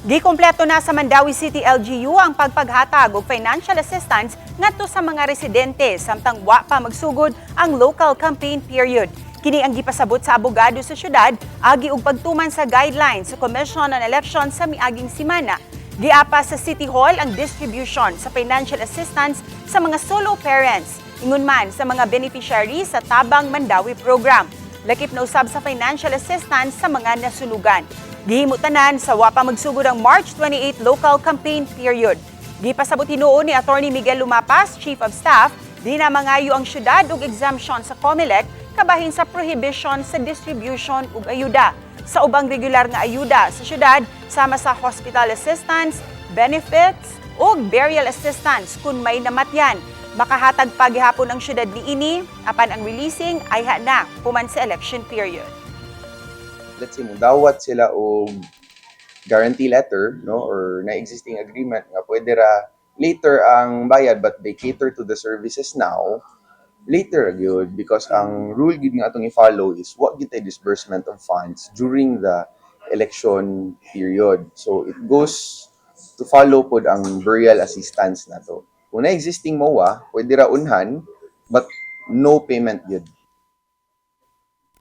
Gikumpleto na sa Mandaue City LGU ang pagpaghatag og financial assistance ngadto sa mga residente samtang wa pa magsugod ang local campaign period. Kini ang gipasabot sa abogado sa syudad agi og pagtuman sa guidelines sa Commission on Elections sa miaging simana. Giapa sa City Hall ang distribution sa financial assistance sa mga solo parents, ingon man sa mga beneficiaries sa Tabang Mandaue Program. Lakip na usab sa financial assistance sa mga nasunugan. Gihimo tanan sa wa pa magsugod ang March 28 local campaign period. Gipasabot hinuon ni Attorney Miguel Lumapas, Chief of Staff, di na mangayo ang syudad og exemption sa COMELEC kabahin sa prohibition sa distribution ug ayuda. Sa ubang regular nga ayuda sa syudad sama sa hospital assistance, benefits ug burial assistance kung may namatyan. Makahatag pa gihapon ang syudad niini apan ang releasing ayha na human sa election period. Let's say mudawat sila og guarantee letter, no, or na existing agreement nga pwede ra later ang bayad, but they cater to the services now, later gyud, because ang rule gyud nga atong i-follow is wa gyud tay disbursement of funds during the election period. So it goes to follow pod ang burial assistance nato. Kung na existing MOA, pwede ra unhan, but no payment gyud.